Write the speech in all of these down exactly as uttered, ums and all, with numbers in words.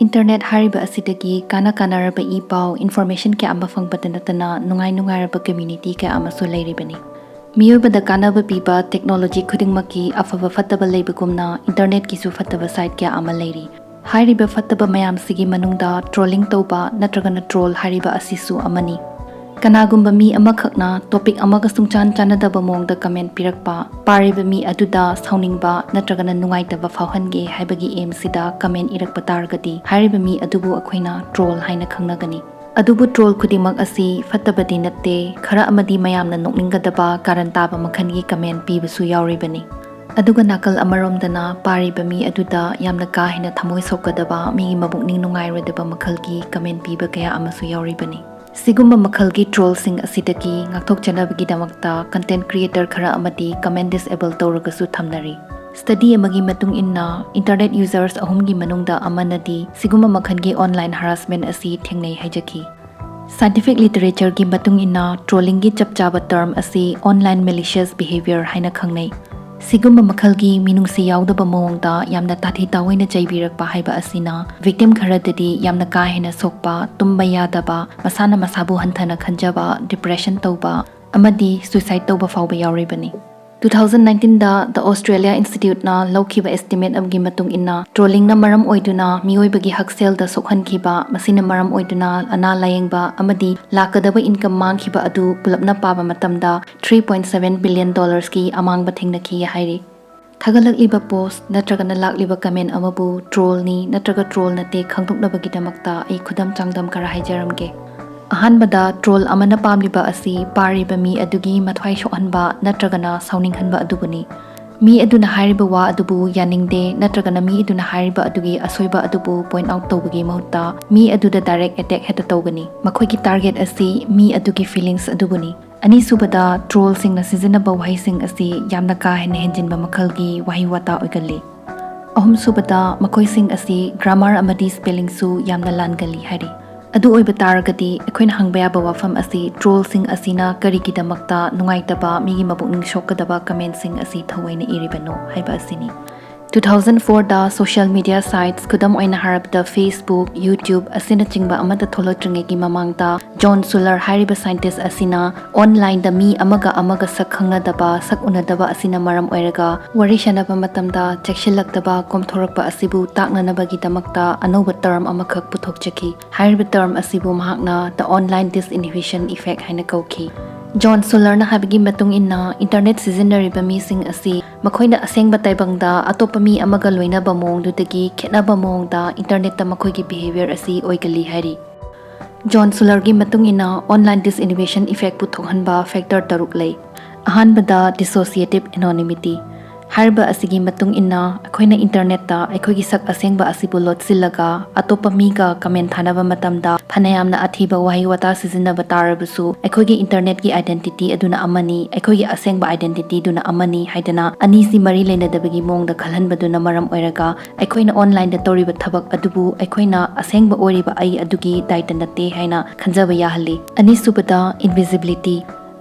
Internet ꯍꯥꯏꯔꯤꯕ ꯑꯁꯤꯗꯒꯤ ꯀꯥꯟꯅ ꯀꯥꯟꯅꯔꯕ ꯏ ꯄꯥꯎ, information ꯀꯌꯥ ꯑꯃ ꯐꯪꯕꯇ ꯅꯠꯇꯅ ꯅꯨꯡꯉꯥꯏ ꯅꯨꯡꯉꯥꯏꯔꯕ community ꯀꯌꯥ ꯑꯃꯁꯨ ꯂꯩꯔꯤꯕꯅꯤ꯫ ꯃꯤꯑꯣꯏꯕꯗ ꯀꯥꯟꯅꯕ ꯄꯤꯕ technology ꯈꯨꯗꯤꯡꯃꯛꯀꯤ ꯑꯐꯕ ꯐꯠꯇꯕ ꯂꯩꯕꯒꯨꯝꯅ internetꯀꯤꯁꯨ ꯐꯠꯇꯕ side ꯀꯌꯥ ꯑꯃ ꯂꯩꯔꯤ꯫ ꯍꯥꯏꯔꯤꯕ ꯐꯠꯇꯕ ꯃꯌꯥꯝꯁꯤꯒꯤ ꯃꯅꯨꯡꯗ trolling ꯇꯧꯕ ꯅꯠꯇ꯭ꯔꯒꯅ troll ꯍꯥꯏꯔꯤꯕ ꯑꯁꯤꯁꯨ ꯑꯃꯅꯤ꯫ ꯀꯅꯥꯒꯨꯝꯕ ꯃꯤ ꯑꯃꯈꯛꯅ topic ꯑꯃꯒ ꯁꯨꯡꯆꯥꯟ ꯆꯥꯟꯅꯗꯕ ꯃꯑꯣꯡꯗ comment ꯄꯤꯔꯛꯄ, ꯄꯥꯔꯤꯕ ꯃꯤ ꯑꯗꯨꯗ ꯁꯥꯎꯅꯤꯡꯕ ꯅꯠꯇ꯭ꯔꯒꯅ ꯅꯨꯡꯉꯥꯏꯇꯕ ꯐꯥꯎꯍꯟꯒꯦ ꯍꯥꯏꯕꯒꯤ aimꯁꯤꯗ comment ꯏꯔꯛꯄ ꯇꯥꯔꯒꯗꯤ ꯍꯥꯏꯔꯤꯕ ꯃꯤ ꯑꯗꯨꯕꯨ ꯑꯩꯈꯣꯏꯅ troll ꯍꯥꯏꯅ ꯈꯪꯅꯒꯅꯤ꯫ ꯑꯗꯨꯕꯨ troll ꯈꯨꯗꯤꯡꯃꯛ ꯑꯁꯤ ꯐꯠꯇꯕꯗꯤ ꯅꯠꯇꯦ, ꯈꯔ ꯑꯃꯗꯤ ꯃꯌꯥꯝꯅ ꯅꯣꯛꯅꯤꯡꯒꯗꯕ ꯀꯥꯔꯟ ꯇꯥꯕ ꯃꯈꯜꯒꯤ comment ꯄꯤꯕꯁꯨ ꯌꯥꯎꯔꯤꯕꯅꯤ꯫ ꯑꯗꯨꯒ ꯅꯥꯀꯜ ꯑꯃꯔꯣꯝꯗꯅ ꯄꯥꯔꯤꯕ ꯃꯤ ꯑꯗꯨꯗ ꯌꯥꯝꯅ ꯀꯥ ꯍꯦꯟꯅ ꯊꯃꯣꯏ ꯁꯣꯛꯀꯗꯕ, ꯃꯤꯒꯤ ꯃꯕꯨꯛꯅꯤꯡ ꯅꯨꯡꯉꯥꯏꯔꯣꯏꯗꯕ ꯃꯈꯜꯒꯤ comment ꯄꯤꯕ ꯀꯌꯥ ꯑꯃꯁꯨ ꯌꯥꯎꯔꯤꯕꯅꯤ꯫ ꯁꯤꯒꯨꯝꯕ ꯃꯈꯜꯒꯤ trollꯁꯤꯡ ꯑꯁꯤꯗꯒꯤ ꯉꯥꯛꯊꯣꯛꯆꯅꯕꯒꯤꯗꯃꯛꯇ content creator ꯈꯔ ꯑꯃꯗꯤ comment disable ꯇꯧꯔꯒꯁꯨ ꯊꯝꯅꯔꯤ꯫ Study ꯑꯃꯒꯤ ꯃꯇꯨꯡ ꯏꯟꯅ internet users ꯑꯍꯨꯝꯒꯤ ꯃꯅꯨꯡꯗ ꯑꯃꯅꯗꯤ ꯁꯤꯒꯨꯝꯕ ꯃꯈꯜꯒꯤ online harassment ꯑꯁꯤ ꯊꯦꯡꯅꯩ ꯍꯥꯏꯖꯈꯤ꯫ Scientific literatureꯒꯤ ꯃꯇꯨꯡ ꯏꯟꯅ trollingꯒꯤ ꯆꯞ ꯆꯥꯕ term ꯑꯁꯤ online malicious behavior ꯍꯥꯏꯅ ꯈꯪꯅꯩ꯫ ꯁꯤꯒꯨꯝꯕ ꯃꯈꯜꯒꯤ ꯃꯤꯅꯨꯡꯁꯤ ꯌꯥꯎꯗꯕ ꯃꯑꯣꯡꯗ ꯌꯥꯝꯅ ꯇꯥꯊꯤ ꯇꯥꯑꯣꯏꯅ ꯆꯩꯕꯤꯔꯛꯄ ꯍꯥꯏꯕ ꯑꯁꯤꯅ victim ꯈꯔꯗꯗꯤ ꯌꯥꯝꯅ ꯀꯥ ꯍꯦꯟꯅ ꯁꯣꯛꯄ, ꯇꯨꯝꯕ ꯌꯥꯗꯕ, ꯃꯁꯥꯅ ꯃꯁꯥꯕꯨ ꯍꯟꯊꯅ ꯈꯟꯖꯕ, depression ꯇꯧꯕ ꯑꯃꯗꯤ suicide ꯇꯧꯕ ꯐꯥꯎꯕ ꯌꯥꯎꯔꯤꯕꯅꯤ꯫ Two thousand nineteenꯗ The Australia Instituteꯅ ꯂꯧꯈꯤꯕ estimate ꯑꯃꯒꯤ ꯃꯇꯨꯡ ꯏꯟꯅ trollingꯅ ꯃꯔꯝ ꯑꯣꯏꯗꯨꯅ ꯃꯤꯑꯣꯏꯕꯒꯤ ꯍꯛꯁꯦꯜꯗ ꯁꯣꯛꯍꯟꯈꯤꯕ, ꯃꯁꯤꯅ ꯃꯔꯝ ꯑꯣꯏꯗꯨꯅ ꯑꯅꯥ ꯂꯥꯌꯦꯡꯕ ꯑꯃꯗꯤ ꯂꯥꯛꯀꯗꯕ income ꯃꯥꯡꯈꯤꯕ ꯑꯗꯨ ꯄꯨꯂꯞꯅ ꯄꯥꯕ ꯃꯇꯝꯗ three point seven billion dollarsꯀꯤ ꯑꯃꯥꯡꯕ ꯊꯦꯡꯅꯈꯤ ꯍꯥꯏꯔꯤ꯫ ꯊꯥꯒꯠꯂꯛꯂꯤꯕ post ꯅꯠꯇ꯭ꯔꯒꯅ ꯂꯥꯛꯂꯤꯕ comment ꯑꯃꯕꯨ trollꯅꯤ ꯅꯠꯇ꯭ꯔꯒ troll ꯅꯠꯇꯦ ꯈꯪꯗꯣꯛꯅꯕꯒꯤꯗꯃꯛꯇ ꯑꯩ ꯈꯨꯗꯝ ꯆꯥꯡꯗꯝ ꯈꯔ ꯍꯥꯏꯖꯔꯝꯒꯦ꯫ ꯑꯍꯥꯟꯕꯗ, troll ꯑꯃꯅ ꯄꯥꯝꯂꯤꯕ ꯑꯁꯤ ꯄꯥꯔꯤꯕ ꯃꯤ ꯑꯗꯨꯒꯤ ꯃꯊ꯭ꯋꯥꯏ ꯁꯣꯛꯍꯟꯕ ꯅꯠꯇ꯭ꯔꯒꯅ ꯁꯥꯎꯅꯤꯡꯍꯟꯕ ꯑꯗꯨꯕꯨꯅꯤ꯫ ꯃꯤ ꯑꯗꯨꯅ ꯍꯥꯏꯔꯤꯕ ꯋꯥ ꯑꯗꯨꯕꯨ ꯌꯥꯅꯤꯡꯗꯦ ꯅꯠꯇ꯭ꯔꯒꯅ ꯃꯤ ꯑꯗꯨꯅ ꯍꯥꯏꯔꯤꯕ ꯑꯗꯨꯒꯤ ꯑꯁꯣꯏꯕ ꯑꯗꯨꯕꯨ point out ꯇꯧꯕꯒꯤ ꯃꯍꯨꯠꯇ ꯃꯤ ꯑꯗꯨꯗ direct attack ꯍꯦꯛꯇ ꯇꯧꯒꯅꯤ꯫ ꯃꯈꯣꯏꯒꯤ target ꯑꯁꯤ ꯃꯤ ꯑꯗꯨꯒꯤ feelings ꯑꯗꯨꯕꯨꯅꯤ꯫ ꯑꯅꯤꯁꯨꯕꯗ, trollꯁꯤꯡꯅ ꯁꯤꯖꯤꯟꯅꯕ ꯋꯥꯍꯩꯁꯤꯡ ꯑꯁꯤ ꯌꯥꯝꯅ ꯀꯥ ꯍꯦꯟꯅ ꯍꯦꯟꯖꯤꯟꯕ ꯃꯈꯜꯒꯤ ꯋꯥꯍꯩ ꯋꯥꯇꯥ ꯑꯣꯏꯒꯜꯂꯤ꯫ ꯑꯍꯨꯝꯁꯨꯕꯗ, ꯃꯈꯣꯏꯁꯤꯡ ꯑꯁꯤ grammar ꯑꯃꯗꯤ spellingꯁꯨ ꯌꯥꯝꯅ ꯂꯥꯟꯒꯜꯂꯤ ꯍꯥꯏꯔꯤ꯫ ꯑꯗꯨ ꯑꯣꯏꯕ ꯇꯥꯔꯒꯗꯤ, ꯑꯩꯈꯣꯏꯅ ꯍꯪꯕ ꯌꯥꯕ ꯋꯥꯐꯝ ꯑꯁꯤ trollꯁꯤꯡ ꯑꯁꯤꯅ ꯀꯔꯤꯒꯤꯗꯃꯛꯇ ꯅꯨꯡꯉꯥꯏꯇꯕ, ꯃꯤꯒꯤ ꯃꯄꯨꯛꯅꯤꯡ ꯁꯣꯛꯀꯗꯕ commentꯁꯤꯡ ꯑꯁꯤ ꯊꯑꯣꯏꯅ ꯏꯔꯤꯕꯅꯣ ꯍꯥꯏꯕ ꯑꯁꯤꯅꯤ꯫ ꯇꯨ ꯊꯥꯎꯖꯟ ꯐꯣꯔꯗ social media sites, ꯈꯨꯗꯝ ꯑꯣꯏꯅ ꯍꯥꯏꯔꯕꯗ Facebook, YouTube ꯑꯁꯤꯅꯆꯤꯡꯕ ꯑꯃꯠꯇ ꯊꯣꯛꯂꯛꯇ꯭ꯔꯤꯉꯩꯒꯤ ꯃꯃꯥꯡꯗ, ꯖꯣꯟ ꯁꯨꯂꯔ ꯍꯥꯏꯔꯤꯕ scientist ꯑꯁꯤꯅ online ꯗ ꯃꯤ ꯑꯃꯒ ꯑꯃꯒ ꯁꯛ ꯈꯪꯅꯗꯕ, ꯁꯛ ꯎꯅꯗꯕ ꯑꯁꯤꯅ ꯃꯔꯝ ꯑꯣꯏꯔꯒ ꯋꯥꯔꯤ ꯁꯥꯟꯅꯕ ꯃꯇꯝꯗ ꯆꯦꯛꯁꯤꯜꯂꯛꯇꯕ ꯀꯣꯝꯊꯣꯔꯛꯄ ꯑꯁꯤꯕꯨ ꯇꯥꯛꯅꯅꯕꯒꯤꯗꯃꯛꯇ ꯑꯅꯧꯕ term ꯑꯃꯈꯛ ꯄꯨꯊꯣꯛꯆꯈꯤ꯫ ꯍꯥꯏꯔꯤꯕ term ꯑꯁꯤꯕꯨ ꯃꯍꯥꯛꯅ the online disinhibition effect ꯍꯥꯏꯅ ꯀꯧꯈꯤ꯫ ꯖꯣꯟ ꯁꯨꯂꯔꯅ ꯍꯥꯏꯕꯒꯤ ꯃꯇꯨꯡ ꯏꯟꯅ, internet ꯁꯤꯖꯤꯟꯅꯔꯤꯕ ꯃꯤꯁꯤꯡ ꯑꯁꯤ ꯃꯈꯣꯏꯅ ꯑꯁꯦꯡꯕ ꯇꯥꯏꯕꯪꯗ ꯑꯇꯣꯞꯄ ꯃꯤ ꯑꯃꯒ ꯂꯣꯏꯅꯕ ꯃꯑꯣꯡꯗꯨꯗꯒꯤ ꯈꯦꯠꯅꯕ ꯃꯑꯣꯡꯗ internet ꯇ ꯃꯈꯣꯏꯒꯤ behaviour ꯑꯁꯤ ꯑꯣꯏꯒꯜꯂꯤ ꯍꯥꯏꯔꯤ꯫ ꯖꯣꯟ ꯁꯨꯂꯔꯒꯤ ꯃꯇꯨꯡ ꯏꯟꯅ, online disinhibition effect ꯄꯨꯊꯣꯛꯍꯟꯕ factor ꯇꯔꯨꯛ ꯂꯩ꯫ ꯑꯍꯥꯟꯕꯗ, dissociative anonymity꯫ ꯍꯥꯏꯔꯤꯕ ꯑꯁꯤꯒꯤ ꯃꯇꯨꯡ ꯏꯟꯅ, ꯑꯩꯈꯣꯏꯅ internet ꯇ ꯑꯩꯈꯣꯏꯒꯤ ꯁꯛ ꯑꯁꯦꯡꯕ ꯑꯁꯤꯕꯨ ꯂꯣꯠꯁꯤꯜꯂꯒ ꯑꯇꯣꯞꯄ ꯃꯤꯒ comment ꯊꯥꯅꯕ ꯃꯇꯝꯗ ꯐꯅꯌꯥꯝꯅ ꯑꯊꯤꯕ ꯋꯥꯍꯩ ꯋꯥꯇꯥ ꯁꯤꯖꯤꯟꯅꯕ ꯇꯥꯔꯕꯁꯨ, ꯑꯩꯈꯣꯏꯒꯤ internet ꯀꯤ identity ꯑꯗꯨꯅ ꯑꯃꯅꯤ, ꯑꯩꯈꯣꯏꯒꯤ ꯑꯁꯦꯡꯕ identity ꯗꯨꯅ ꯑꯃꯅꯤ ꯍꯥꯏꯗꯅ ꯑꯅꯤꯁꯤ ꯃꯔꯤ ꯂꯩꯅꯗꯕꯒꯤ ꯃꯑꯣꯡꯗ ꯈꯜꯍꯟꯕꯗꯨꯅ ꯃꯔꯝ ꯑꯣꯏꯔꯒ, ꯑꯩꯈꯣꯏꯅ online ꯗ ꯇꯧꯔꯤꯕ ꯊꯕꯛ ꯑꯗꯨꯕꯨ ꯑꯩꯈꯣꯏꯅ ꯑꯁꯦꯡꯕ ꯑꯣꯏꯔꯤꯕ ꯑꯩ ꯑꯗꯨꯒꯤ ꯗꯥꯏꯇ ꯅꯠꯇꯦ ꯍꯥꯏꯅ ꯈꯟꯖꯕ ꯌꯥꯍꯜꯂꯤ꯫ ꯑꯅꯤꯁꯨꯕꯗ, invisibility꯫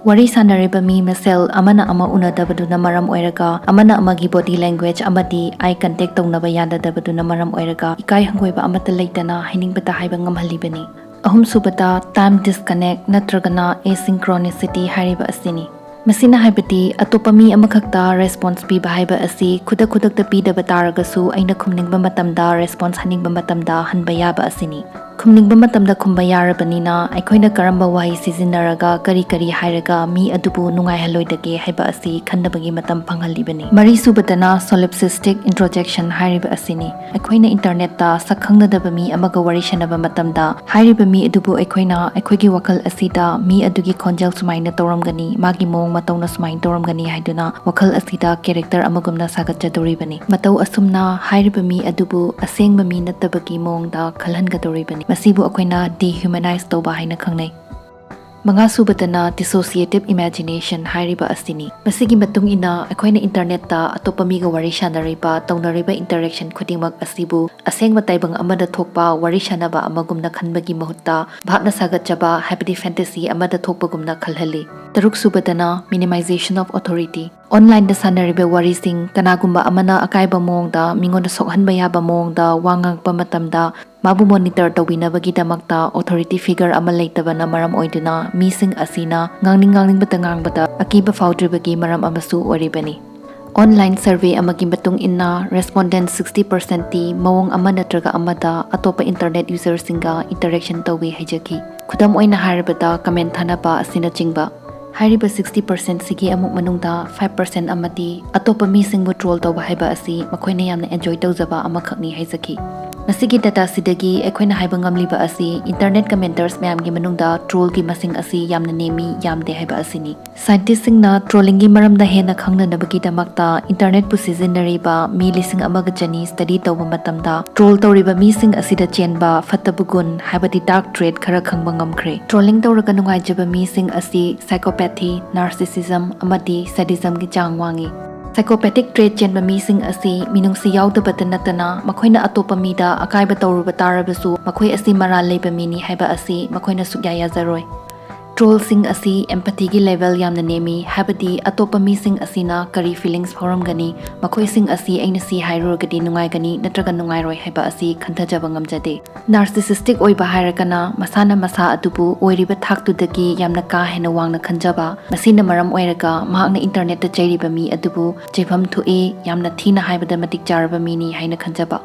ꯋꯥꯔꯤ ꯁꯥꯟꯅꯔꯤꯕ ꯃꯤ ꯃꯁꯦꯜ ꯑꯃꯅ ꯑꯃ ꯎꯅꯗꯕꯗꯨꯅ ꯃꯔꯝ ꯑꯣꯏꯔꯒ, ꯑꯃꯅ ꯑꯃꯒꯤ body language ꯑꯃꯗꯤ eye contact ꯇꯧꯅꯕ ꯌꯥꯅꯗꯕꯗꯨꯅ ꯃꯔꯝ ꯑꯣꯏꯔꯒ, ꯏꯀꯥꯏ ꯍꯪꯒꯣꯏꯕ ꯑꯃꯠꯇ ꯂꯩꯇꯅ ꯍꯥꯏꯅꯤꯡꯕꯇ ꯍꯥꯏꯕ ꯉꯝꯍꯜꯂꯤꯕꯅꯤ꯫ ꯑꯍꯨꯝꯁꯨꯕꯗ, time disconnect ꯅꯠꯇ꯭ꯔꯒꯅ asynchronicity ꯍꯥꯏꯔꯤꯕ ꯑꯁꯤꯅꯤ꯫ ꯃꯁꯤꯅ ꯍꯥꯏꯕꯗꯤ, ꯑꯇꯣꯞꯄ ꯃꯤ ꯑꯃꯈꯛꯇ response ꯄꯤꯕ ꯍꯥꯏꯕ ꯑꯁꯤ ꯈꯨꯗꯛ ꯈꯨꯗꯛꯇ ꯄꯤꯗꯕ ꯇꯥꯔꯒꯁꯨ, ꯑꯩꯅ ꯈꯨꯝꯅꯤꯡꯕ ꯃꯇꯝꯗ response ꯍꯟꯅꯤꯡꯕ ꯃꯇꯝꯗ ꯍꯟꯕ ꯌꯥꯕ ꯑꯁꯤꯅꯤ꯫ ꯈꯨꯝꯅꯤꯡꯕ ꯃꯇꯝꯗ ꯈꯨꯝꯕ ꯌꯥꯔꯕꯅꯤꯅ, ꯑꯩꯈꯣꯏꯅ ꯀꯔꯝꯕ ꯋꯥꯍꯩ ꯁꯤꯖꯤꯟꯅꯔꯒ, ꯀꯔꯤ ꯀꯔꯤ ꯍꯥꯏꯔꯒ ꯃꯤ ꯑꯗꯨꯕꯨ ꯅꯨꯡꯉꯥꯏꯍꯜꯂꯣꯏꯗꯒꯦ ꯍꯥꯏꯕ ꯑꯁꯤ ꯈꯟꯅꯕꯒꯤ ꯃꯇꯝ ꯐꯪꯍꯜꯂꯤꯕꯅꯤ꯫ ꯃꯔꯤꯁꯨꯕꯗꯅ, solipsistic introjection ꯍꯥꯏꯔꯤꯕ ꯑꯁꯤꯅꯤ꯫ ꯑꯩꯈꯣꯏꯅ internet ꯇ ꯁꯛ ꯈꯪꯅꯗꯕ ꯃꯤ ꯑꯃꯒ ꯋꯥꯔꯤ ꯁꯥꯟꯅꯕ ꯃꯇꯝꯗ, ꯍꯥꯏꯔꯤꯕ ꯃꯤ ꯑꯗꯨꯕꯨ ꯑꯩꯈꯣꯏꯅ ꯑꯩꯈꯣꯏꯒꯤ ꯋꯥꯈꯜ ꯑꯁꯤꯗ ꯃꯤ ꯑꯗꯨꯒꯤ ꯈꯣꯟꯖꯦꯜ ꯁꯨꯃꯥꯏꯅ ꯇꯧꯔꯝꯒꯅꯤ, ꯃꯥꯒꯤ ꯃꯑꯣꯡ ꯃꯇꯧꯅ ꯁꯨꯃꯥꯏꯅ ꯇꯧꯔꯝꯒꯅꯤ ꯍꯥꯏꯗꯨꯅ ꯋꯥꯈꯜ ꯑꯁꯤꯗ character ꯑꯃꯒꯨꯝꯅ ꯁꯥꯒꯠꯆꯗꯧꯔꯤꯕꯅꯤ꯫ ꯃꯇꯧ ꯑꯁꯨꯝꯅ ꯍꯥꯏꯔꯤꯕ ꯃꯤ ꯑꯗꯨꯕꯨ ꯑꯁꯦꯡꯕ ꯃꯤ ꯅꯠꯇꯕꯒꯤ ꯃꯑꯣꯡꯗ ꯈꯜꯍꯟꯒꯗꯧꯔꯤꯕꯅꯤ꯫ ꯃꯁꯤꯕꯨ ꯑꯩꯈꯣꯏꯅ dehumanize ꯇꯧꯕ ꯍꯥꯏꯅ ꯈꯪꯅꯩ꯫ ꯃꯉꯥꯁꯨꯕꯗꯅ, dissociative imagination ꯍꯥꯏꯔꯤꯕ ꯑꯁꯤꯅꯤ꯫ ꯃꯁꯤꯒꯤ ꯃꯇꯨꯡ ꯏꯟꯅ, ꯑꯩꯈꯣꯏꯅ internet ꯇ ꯑꯇꯣꯞꯄ ꯃꯤꯒ ꯋꯥꯔꯤ ꯁꯥꯟꯅꯔꯤꯕ, ꯇꯧꯅꯔꯤꯕ interaction ꯈꯨꯗꯤꯡꯃꯛ ꯑꯁꯤꯕꯨ ꯑꯁꯦꯡꯕ ꯇꯥꯏꯕꯪ ꯑꯃꯗ ꯊꯣꯛꯄ ꯋꯥꯔꯤ ꯁꯥꯟꯅꯕ ꯑꯃꯒꯨꯝꯅ ꯈꯟꯕꯒꯤ ꯃꯍꯨꯠꯇ, ꯚꯥꯞꯅ ꯁꯥꯒꯠꯆꯕ, ꯍꯥꯏꯕꯗꯤ fantasy ꯑꯃꯗ ꯊꯣꯛꯄꯒꯨꯝꯅ ꯈꯜꯍꯜꯂꯤ꯫ ꯇꯔꯨꯛꯁꯨꯕꯗꯅ, minimization of authority꯫ Online-ꯗ ꯁꯥꯟꯅꯔꯤꯕ ꯋꯥꯔꯤꯁꯤꯡ, ꯀꯅꯥꯒꯨꯝꯕ ꯑꯃꯅ ꯑꯀꯥꯏꯕ ꯃꯑꯣꯡꯗ, ꯃꯤꯉꯣꯟꯗ ꯁꯣꯛꯍꯟꯕ ꯌꯥꯕ ꯃꯑꯣꯡꯗ ꯋꯥ ꯉꯥꯡꯉꯛꯄ ꯃꯇꯝꯗ, ꯃꯥꯕꯨ monitor ꯇꯧꯕꯤꯅꯕꯒꯤꯗꯃꯛꯇ authority figure ꯑꯃ ꯂꯩꯇꯕꯅ ꯃꯔꯝ ꯑꯣꯏꯗꯨꯅ, ꯃꯤꯁꯤꯡ ꯑꯁꯤꯅ ꯉꯥꯡꯅꯤꯡ ꯉꯥꯡꯅꯤꯡꯕꯇ ꯉꯥꯡꯕꯗ ꯑꯀꯤꯕ ꯐꯥꯎꯗ꯭ꯔꯤꯕꯒꯤ ꯃꯔꯝ ꯑꯃꯁꯨ ꯑꯣꯏꯔꯤꯕꯅꯤ꯫ Online survey ꯑꯃꯒꯤ ꯃꯇꯨꯡ ꯏꯟꯅ, respondent sixty percent ꯇꯤ ꯃꯑꯣꯡ ꯑꯃ ꯅꯠꯇ꯭ꯔꯒ ꯑꯃꯗ ꯑꯇꯣꯞꯄ internet user-ꯁꯤꯡꯒ interaction ꯇꯧꯏ ꯍꯥꯏꯖꯈꯤ꯫ ꯈꯨꯗꯝ ꯑꯣꯏꯅ ꯍꯥꯏꯔꯕꯗ, comment ꯊꯥꯅꯕ ꯑꯁꯤꯅꯆꯤꯡꯕ꯫ ꯍꯥꯏꯔꯤꯕ sixty percent ꯁꯤꯒꯤ ꯑꯃꯨꯛ ꯃꯅꯨꯡꯗ five percent ꯑꯃꯗꯤ ꯑꯇꯣꯞꯄ ꯃꯤꯁꯤꯡꯕꯨ troll ꯇꯧꯕ ꯍꯥꯏꯕ ꯑꯁꯤ ꯃꯈꯣꯏꯅ ꯌꯥꯝꯅ enjoy ꯇꯧꯖꯕ ꯑꯃꯈꯛꯅꯤ ꯍꯥꯏꯖꯈꯤ꯫ ꯃꯁꯤꯒꯤ data ꯁꯤꯗꯒꯤ ꯑꯩꯈꯣꯏꯅ ꯍꯥꯏꯕ ꯉꯝꯂꯤꯕ ꯑꯁꯤ, internet commenters ꯃꯌꯥꯝꯒꯤ ꯃꯅꯨꯡꯗ troll-ꯒꯤ ꯃꯁꯤꯡ ꯑꯁꯤ ꯌꯥꯝꯅ ꯅꯦꯝꯃꯤ, ꯌꯥꯝꯗꯦ ꯍꯥꯏꯕ ꯑꯁꯤꯅꯤ꯫ Scientist-ꯁꯤꯡꯅ trolling-ꯒꯤ ꯃꯔꯝꯗ ꯍꯦꯟꯅ ꯈꯪꯅꯅꯕꯒꯤꯗꯃꯛꯇ internet-ꯄꯨ ꯁꯤꯖꯤꯟꯅꯔꯤꯕ ꯃꯤ ꯂꯤꯁꯤꯡ ꯑꯃꯒ ꯆꯅꯤ study ꯇꯧꯕ ꯃꯇꯝꯗ, troll ꯇꯧꯔꯤꯕ ꯃꯤꯁꯤꯡ ꯑꯁꯤꯗ ꯆꯦꯟꯕ ꯐꯠꯇꯕ ꯒꯨꯟ, ꯍꯥꯏꯕꯗꯤ dark trait ꯈꯔ ꯈꯪꯕ ꯉꯝꯈ꯭ꯔꯦ꯫ Trolling ꯇꯧꯔꯒ ꯅꯨꯡꯉꯥꯏꯖꯕ ꯃꯤꯁꯤꯡ ꯑꯁꯤ psychopathy, narcissism ꯑꯃꯗꯤ sadism-ꯒꯤ ꯆꯥꯡ ꯋꯥꯡꯏ꯫ Psychopathic trait ꯆꯦꯟꯕ ꯃꯤꯁꯤꯡ ꯑꯁꯤ ꯃꯤꯅꯨꯡꯁꯤ ꯌꯥꯎꯗꯕꯇ ꯅꯠꯇꯅ, ꯃꯈꯣꯏꯅ ꯑꯇꯣꯞꯄ ꯃꯤꯗ ꯑꯀꯥꯏꯕ ꯇꯧꯔꯨꯕ ꯇꯥꯔꯕꯁꯨ, ꯃꯈꯣꯏ ꯑꯁꯤ ꯃꯔꯥꯜ ꯂꯩꯕ ꯃꯤꯅꯤ ꯍꯥꯏꯕ ꯑꯁꯤ ꯃꯈꯣꯏꯅ ꯁꯨꯛꯌꯥ ꯌꯥꯖꯔꯣꯏ꯫ Troll-ꯁꯤꯡ ꯑꯁꯤ empathy-ꯒꯤ level ꯌꯥꯝꯅ ꯅꯦꯝꯃꯤ, ꯍꯥꯏꯕꯗꯤ ꯑꯇꯣꯞꯄ ꯃꯤꯁꯤꯡ ꯑꯁꯤꯅ ꯀꯔꯤ feelings ꯐꯥꯎꯔꯝꯒꯅꯤ, ꯃꯈꯣꯏꯁꯤꯡ ꯑꯁꯤ ꯑꯩꯅ ꯁꯤ ꯍꯥꯏꯔꯨꯔꯒꯗꯤ ꯅꯨꯡꯉꯥꯏꯒꯅꯤ ꯅꯠꯇ꯭ꯔꯒ ꯅꯨꯡꯉꯥꯏꯔꯣꯏ ꯍꯥꯏꯕ ꯑꯁꯤ ꯈꯟꯊꯖꯕ ꯉꯝꯖꯗꯦ꯫ Narcissistic ꯑꯣꯏꯕ ꯍꯥꯏꯔꯒꯅ ꯃꯁꯥꯅ ꯃꯁꯥ ꯑꯗꯨꯕꯨ ꯑꯣꯏꯔꯤꯕ ꯊꯥꯛꯇꯨꯗꯒꯤ ꯌꯥꯝꯅ ꯀꯥ ꯍꯦꯟꯅ ꯋꯥꯡꯅ ꯈꯟꯖꯕ, ꯃꯁꯤꯅ ꯃꯔꯝ ꯑꯣꯏꯔꯒ ꯃꯍꯥꯛꯅ internet-ꯇ ꯆꯩꯔꯤꯕ ꯃꯤ ꯑꯗꯨꯕꯨ ꯆꯩꯐꯝ ꯊꯣꯛꯏ, ꯌꯥꯝꯅ ꯊꯤꯅ ꯍꯥꯏꯕꯗ ꯃꯇꯤꯛ ꯆꯥꯔꯕ ꯃꯤꯅꯤ ꯍꯥꯏꯅ ꯈꯟꯖꯕ꯫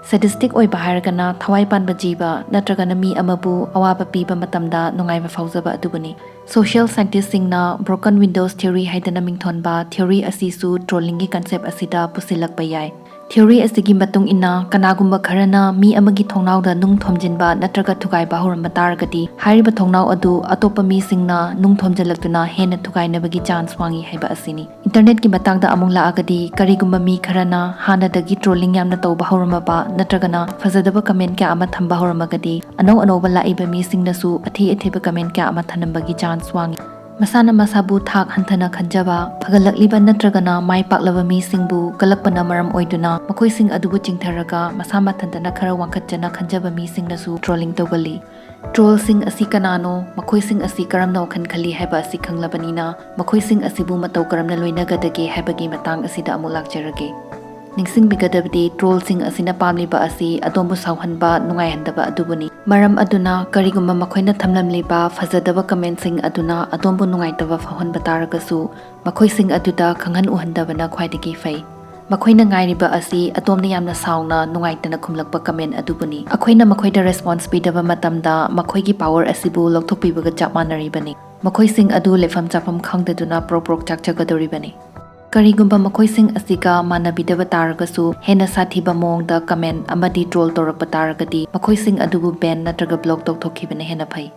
Sadistic ꯑꯣꯏꯕ ꯍꯥꯏꯔꯒꯅ ꯊꯋꯥꯏ ꯄꯥꯟꯕ ꯖꯤꯕ ꯅꯠꯇ꯭ꯔꯒꯅ ꯃꯤ ꯑꯃꯕꯨ ꯑꯋꯥꯕ ꯄꯤꯕ ꯃꯇꯝꯗ ꯅꯨꯡꯉꯥꯏꯕ ꯐꯥꯎꯖꯕ ꯑꯗꯨꯕꯨꯅꯤ꯫ Social scientist-ꯁꯤꯡꯅ broken windows theory ꯍꯥꯏꯗꯅ ꯃꯤꯡꯊꯣꯟꯕ theory ꯑꯁꯤꯁꯨ trolling-ꯒꯤ concept ꯑꯁꯤꯗ ꯄꯨꯁꯤꯜꯂꯛꯄ ꯌꯥꯏ꯫ Theory ꯑꯁꯤꯒꯤ ꯃꯇꯨꯡ ꯏꯟꯅ, ꯀꯅꯥꯒꯨꯝꯕ ꯈꯔꯅ ꯃꯤ ꯑꯃꯒꯤ ꯊꯣꯡꯅꯥꯎꯗ ꯅꯨꯡ ꯊꯣꯝꯖꯤꯟꯕ ꯅꯠꯇ꯭ꯔꯒ ꯊꯨꯒꯥꯏꯕ ꯍꯧꯔꯝꯕ ꯇꯥꯔꯒꯗꯤ, ꯍꯥꯏꯔꯤꯕ ꯊꯣꯡꯅꯥꯎ ꯑꯗꯨ ꯑꯇꯣꯞꯄ ꯃꯤꯁꯤꯡꯅ ꯅꯨꯡ ꯊꯣꯝꯖꯤꯜꯂꯛꯇꯨꯅ ꯍꯦꯟꯅ ꯊꯨꯒꯥꯏꯅꯕꯒꯤ chance ꯋꯥꯡꯏ ꯍꯥꯏꯕ ꯑꯁꯤꯅꯤ꯫ Internet-ꯀꯤ ꯃꯇꯥꯡꯗ ꯑꯃꯨꯛ ꯂꯥꯛꯑꯒꯗꯤ, ꯀꯔꯤꯒꯨꯝꯕ ꯃꯤ ꯈꯔꯅ ꯍꯥꯟꯅꯗꯒꯤ trolling ꯌꯥꯝꯅ ꯇꯧꯕ ꯍꯧꯔꯝꯃꯕ ꯅꯠꯇ꯭ꯔꯒꯅ ꯐꯖꯗꯕ comment ꯀꯌꯥ ꯑꯃ ꯊꯝꯕ ꯍꯧꯔꯝꯃꯒꯗꯤ, ꯑꯅꯧ ꯑꯅꯧꯕ ꯂꯥꯛꯏꯕ ꯃꯤꯁꯤꯡꯅꯁꯨ ꯑꯊꯤ ꯑꯊꯤꯕ comment ꯀꯌꯥ ꯑꯃ ꯊꯅꯝꯕꯒꯤ chance ꯋꯥꯡꯏ꯫ ꯃꯁꯥꯅ ꯃꯁꯥꯕꯨ ꯊꯥꯛ ꯍꯟꯊꯅ ꯈꯟꯖꯕ, ꯐꯒꯠꯂꯛꯂꯤꯕ ꯅꯠꯇ꯭ꯔꯒꯅ ꯃꯥꯏ ꯄꯥꯛꯂꯕ ꯃꯤꯁꯤꯡꯕꯨ ꯀꯂꯛꯄꯅ ꯃꯔꯝ ꯑꯣꯏꯗꯨꯅ ꯃꯈꯣꯏꯁꯤꯡ ꯑꯗꯨꯕꯨ ꯆꯤꯡꯊꯔꯒ ꯃꯁꯥ ꯃꯊꯟꯇꯅ ꯈꯔ ꯋꯥꯡꯈꯠꯆꯅ ꯈꯟꯖꯕ ꯃꯤꯁꯤꯡꯅꯁꯨ trolling ꯇꯧꯒꯜꯂꯤ꯫ Trollꯁꯤꯡ ꯑꯁꯤ ꯀꯅꯥꯅꯣ, ꯃꯈꯣꯏꯁꯤꯡ ꯑꯁꯤ ꯀꯔꯝꯅ ꯋꯥꯈꯜ ꯈꯜꯂꯤ ꯍꯥꯏꯕ ꯑꯁꯤ ꯈꯪꯂꯕꯅꯤꯅ, ꯃꯈꯣꯏꯁꯤꯡ ꯑꯁꯤꯕꯨ ꯃꯇꯧ ꯀꯔꯝꯅ ꯂꯣꯏꯅꯒꯗꯒꯦ ꯍꯥꯏꯕꯒꯤ ꯃꯇꯥꯡ ꯑꯁꯤꯗ ꯑꯃꯨꯛ ꯂꯥꯛꯆꯔꯒꯦ꯫ ꯅꯤꯡꯁꯤꯡꯕꯤꯒꯗꯕꯗꯤ, trollꯁꯤꯡ ꯑꯁꯤꯅ ꯄꯥꯝꯂꯤꯕ ꯑꯁꯤ ꯑꯗꯣꯝꯕꯨ ꯁꯥꯎꯍꯟꯕ, ꯅꯨꯡꯉꯥꯏꯍꯟꯗꯕ ꯑꯗꯨꯕꯨꯅꯤ꯫ ꯃꯔꯝ ꯑꯗꯨꯅ, ꯀꯔꯤꯒꯨꯝꯕ ꯃꯈꯣꯏꯅ ꯊꯝꯂꯝꯂꯤꯕ ꯐꯖꯗꯕ commentꯁꯤꯡ ꯑꯗꯨꯅ ꯑꯗꯣꯝꯕꯨ ꯅꯨꯡꯉꯥꯏꯇꯕ ꯐꯥꯎꯍꯟꯕ ꯇꯥꯔꯒꯁꯨ, ꯃꯈꯣꯏꯁꯤꯡ ꯑꯗꯨꯗ ꯈꯪꯍꯟ ꯎꯍꯟꯗꯕꯅ ꯈ꯭ꯋꯥꯏꯗꯒꯤ ꯐꯩ꯫ ꯃꯈꯣꯏꯅ ꯉꯥꯏꯔꯤꯕ ꯑꯁꯤ ꯑꯗꯣꯝꯅ ꯌꯥꯝꯅ ꯁꯥꯎꯅ, ꯅꯨꯡꯉꯥꯏꯇꯅ ꯈꯨꯝꯂꯛꯄ comment ꯑꯗꯨꯕꯨꯅꯤ꯫ ꯑꯩꯈꯣꯏꯅ ꯃꯈꯣꯏꯗ response ꯄꯤꯗꯕ ꯃꯇꯝꯗ, ꯃꯈꯣꯏꯒꯤ power ꯑꯁꯤꯕꯨ ꯂꯧꯊꯣꯛꯄꯤꯕꯒ ꯆꯞ ꯃꯥꯟꯅꯔꯤꯕꯅꯤ꯫ ꯃꯈꯣꯏꯁꯤꯡ ꯑꯗꯨ ꯂꯩꯐꯝ ꯆꯥꯐꯝ ꯈꯪꯗꯗꯨꯅ ꯄ꯭ꯔꯣꯛ ꯄ꯭ꯔꯣꯛ ꯆꯥꯛꯆꯒꯗꯧꯔꯤꯕꯅꯤ꯫ ꯀꯔꯤꯒꯨꯝꯕ ꯃꯈꯣꯏꯁꯤꯡ ꯑꯁꯤꯒ ꯃꯥꯟꯅꯕꯤꯗꯕ ꯇꯥꯔꯒꯁꯨ, ꯍꯦꯟꯅ ꯁꯥꯊꯤꯕ ꯃꯑꯣꯡꯗ comment ꯑꯃꯗꯤ troll ꯇꯧꯔꯛꯄ ꯇꯥꯔꯒꯗꯤ, ꯃꯈꯣꯏꯁꯤꯡ ꯑꯗꯨꯕꯨ ban ꯅꯠꯇ꯭ꯔꯒ block ꯇꯧꯊꯣꯛꯈꯤꯕꯅ ꯍꯦꯟꯅ ꯐꯩ꯫